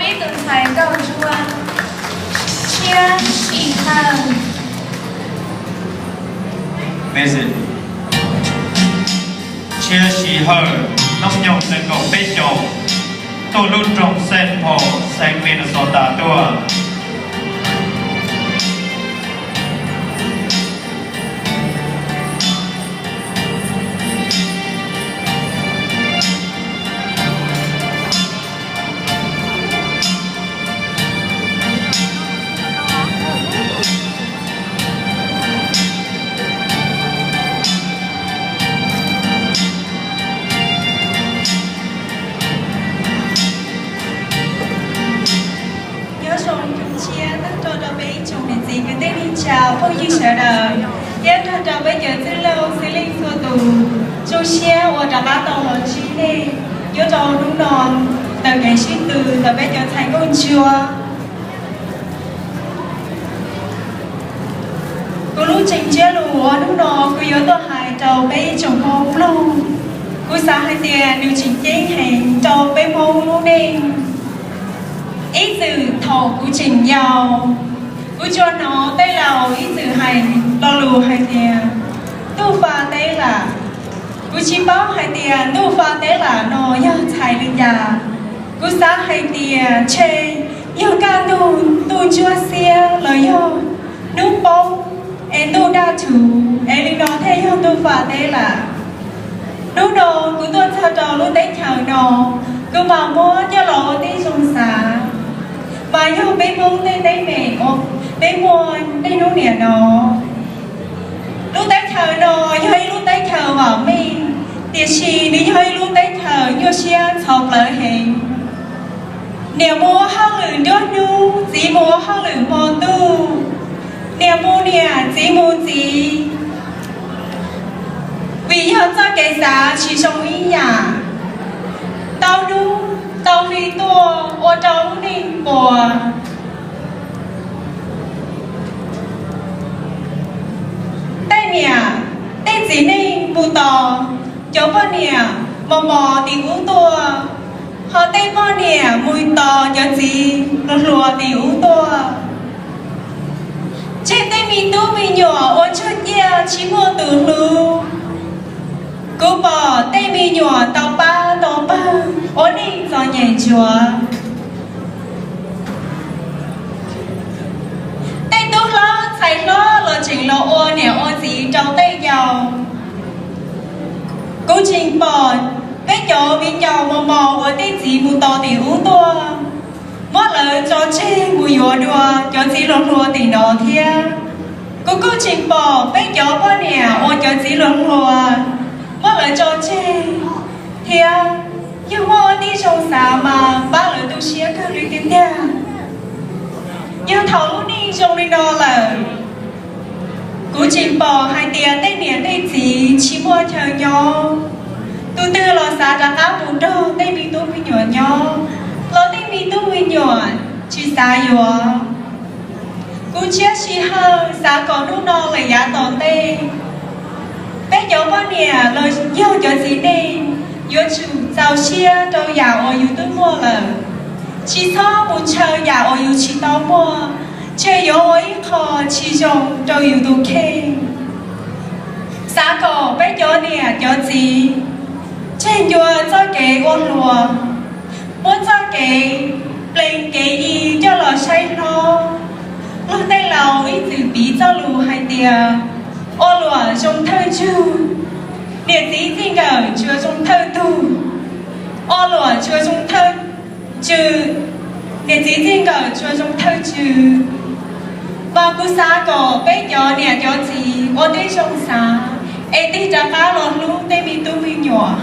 Ib tug ntxhais nkauj ntsuab, Tshiab Sim Hawj. Tshiab Sim Hawj, hnub nyoog nees nkaum peb xyoos, tuaj lub nroog Saint Paul, xeev Minnesota tuaj. Nyob zoo ib tsoom tshiab, tag nrho rau peb ib tsoom niam txiv kwv tij neej tsa phooj ywg sawv daws, thiab tag nrho peb cov txwj laug xib leej txhua tus. Zoo siab uas rov qab tau los ntsib nej nyob rau hnub no ntawm kev sib tw ntawm peb cov ntxhais nkauj ntsuab. Kuv lub tseem ntsiab lus uas hnub no kuv yuav tuaj hais rau peb ib tsoom Hmoob mloog, kuv xav hais tias nws tseem ceeb heev rau peb Hmoob lub neej. Ib txwm thaum kuv tseem yau, kuv tsuas hnov tej laus ib txwm hais lo lus hais tias ntuj fa teb lam. Kuv tsis paub hais tias ntuj fa teb lam no yog txhais li cas. Kuv xav hais tias ntshe yog kaj ntug ntuj ntsuab xiab los yog hnub poob es ntuj daj thuv es li no thiaj yog ntuj fa teb lam. Hnub no kuv tuaj txog rau lub teb chaws no, kuv mam muab coj los ua tib zoo xav, mas yog peb Hmoob tej teeb meem uas peb muaj niaj hnub niam no. Lub teb chaws no yog ib lub teb chaws vam meej, tiam sis nws yog ib lub teb chaws nyuaj siab txhov plawv heev. Niam mus ua hauj lwm nruab hnub, txiv mus ua hauj lwm hmo ntuj. Niam mus niam, txiv mus txiv, vim yog txoj kev xav tsis zoo ib yam. Tau hnub tau hli tuaj ua rau lub neej puas. Tej niam tej txiv neej mus tos cov poj niam mos mos tim ub tuaj, ho tej poj niam mus tos cov txiv hluas hluas tim ub tuaj. Tseg tej me tub me nyuam ua tsuag ciaj tsis muaj tus hlub. Kuv pom tej me nyuam tau pab tau pawg ua neej txom nyem ntsuav. Tej tub hlob ntxhais hlob los tseem los ua niam ua txiv rau tej yau. Kuv tseem pom peb cov viv ncaus mos mos uas tej txiv mus tos tim ub tuaj, muab lawv tso tseg mus yuav dua cov txiv hluas hluas tim no thiab. Kuv kuj tseem pom peb cov poj niam uas cov txiv hluas hluas muab lawv tso tseg thiab. Yog muaj ua tib zoo xav mas pab lawv tu siab kawg li tiag tiag. Yog thaum lub neej zoo li no lawm, kuv tseem pom hais tias tej niam tej txiv tsis muaj chaw nyob. Tus twg los xav rov qab mus nrog tej me tub me nyuam nyob, los tej me tub me nyuam tsis xav yuav. Kuv Tshiab Sim Hawj xav kom hnub no lawm yav tom ntej, peb cov poj niam los yog cov txiv neej yuav tsum txaus siab rau yam uas yus twb muaj lawm, tsis txhob mus ntshaw yam uas yus tsis tau muaj, ntshe yuav ua ib qho tsis zoo rau yus tus kheej. Xav kom peb cov niam cov txiv tseg ncua txoj kev ua hluas, muab txoj kev plees kev yi coj los saib hlob. Luag tej laus ib txwm piv txoj lus hais tias, ua luam zoo thawj tswg, niam txiv txij nkawm tsuas zoo thawj tug. Ua luam tsuas zoo thawj tswg, niam txiv txij nkawm tsuas zoo thawj tswg. Mas kuv xav kom peb cov niam cov txiv ua tib zoo xav es tig rov qab los hlub tej me tub me nyuam,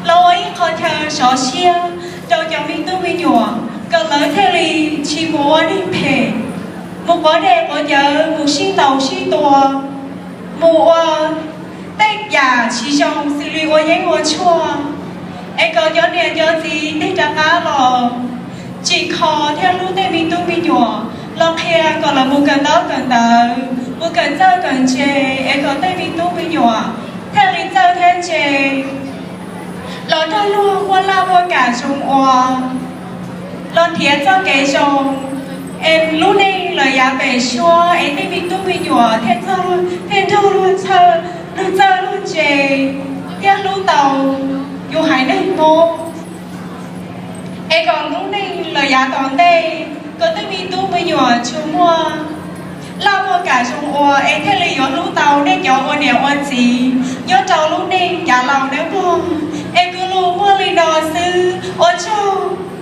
los ua ib qho chaw sov siab rau cov me tub me nyuam kom lawv thiaj li tsis mus ua neeg phem, mus quav dej quav cawv, mus sib ntaus sib tua, mus ua tej yam tsis zoo xws li ua yeeb ua tshuaj. Es kom cov niam cov txiv tig rov qab los tsim kho thiab hlub tej me tub me nyuam, los qhia kom lawv mus kawm ntaub kawm ntawv, mus kawm txawj kawm ntse, es kom tej me tub me nyuam thiaj li txawj thiab ntse, los nrog luag muaj laj muaj kam zoo ua. los nrhiav txoj kev zoo, es lub neej los yav pem suab es tej me tub me nyuam thiaj nrog luag txawj luag ntse thiab hlub tau yus haiv neeg Hmoob. Es kom lub neej los yav tom ntej, kom tej me tub me nyuam tsuas muaj laj muaj kam zoo ua, es thiaj li yuav hlub tau nej cov ua niam ua txiv nyob rau lub neej yav laus nawb mog. Es kuv lus muaj li no xwb, ua tsaug.